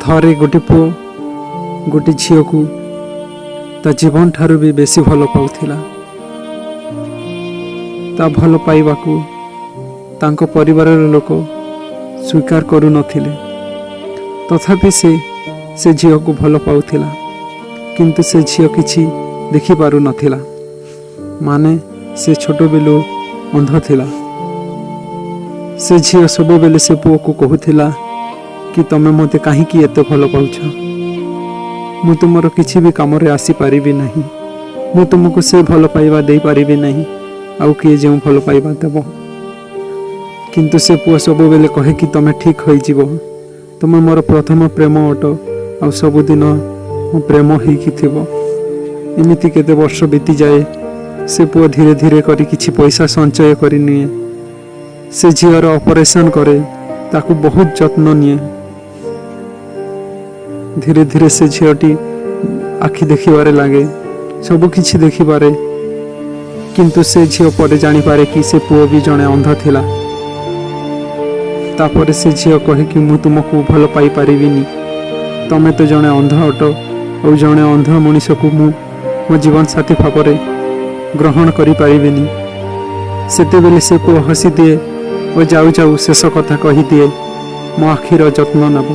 ଥରେ ଗୋଟେ ପୁଅ ଗୋଟେ ଝିଅକୁ ତା ଜୀବନ ଠାରୁ ବି ବେଶୀ ଭଲ ପାଉଥିଲା। ତା ଭଲ ପାଇବାକୁ ତାଙ୍କ ପରିବାରର ଲୋକ ସ୍ୱୀକାର କରୁନଥିଲେ। ତଥାପି ସେ ସେ ଝିଅକୁ ଭଲ ପାଉଥିଲା, କିନ୍ତୁ ସେ ଝିଅ କିଛି ଦେଖିପାରୁନଥିଲା, ମାନେ ସେ ଛୋଟବେଳୁ ଅନ୍ଧ ଥିଲା। ସେ ଝିଅ ସବୁବେଳେ ସେ ପୁଅକୁ କହୁଥିଲା କି, ତମେ ମୋତେ କାହିଁକି ଏତେ ଭଲ ପାଉଛ? ମୁଁ ତୁମର କିଛି ବି କାମରେ ଆସିପାରିବି ନାହିଁ। ମୁଁ ତୁମକୁ ସେ ଭଲ ପାଇବା ଦେଇପାରିବି ନାହିଁ, ଆଉ କିଏ ଯେଉଁ ଭଲ ପାଇବା ଦେବ। କିନ୍ତୁ ସେ ପୁଅ ସବୁବେଳେ କହେ କି, ତମେ ଠିକ୍ ହୋଇଯିବ, ତୁମେ ମୋର ପ୍ରଥମ ପ୍ରେମ ଅଟ ଆଉ ସବୁଦିନ ମୋ ପ୍ରେମ ହେଇକି ଥିବ। ଏମିତି କେତେ ବର୍ଷ ବିତିଯାଏ। ସେ ପୁଅ ଧୀରେ ଧୀରେ କରି କିଛି ପଇସା ସଞ୍ଚୟ କରି ନିଏ। ସେ ଝିଅର ଅପରେସନ୍ କରେ, ତାକୁ ବହୁତ ଯତ୍ନ ନିଏ। ଧୀରେ ଧୀରେ ସେ ଝିଅଟି ଆଖି ଦେଖିବାରେ ଲାଗେ, ସବୁ କିଛି ଦେଖିପାରେ। କିନ୍ତୁ ସେ ଝିଅ ପରେ ଜାଣିପାରେ କି ସେ ପୁଅ ବି ଜଣେ ଅନ୍ଧ ଥିଲା। ତାପରେ ସେ ଝିଅ କହେ କି, ମୁଁ ତୁମକୁ ଭଲ ପାଇପାରିବିନି। ତମେ ତ ଜଣେ ଅନ୍ଧ ଅଟ ଆଉ ଜଣେ ଅନ୍ଧ ମଣିଷକୁ ମୁଁ ମୋ ଜୀବନସାଥୀ ଭାବରେ ଗ୍ରହଣ କରିପାରିବିନି। ସେତେବେଳେ ସେ ପୁଅ ହସିଦିଏ ଓ ଯାଉ ଯାଉ ଶେଷ କଥା କହିଦିଏ, ମୋ ଆଖିର ଯତ୍ନ ନେବ।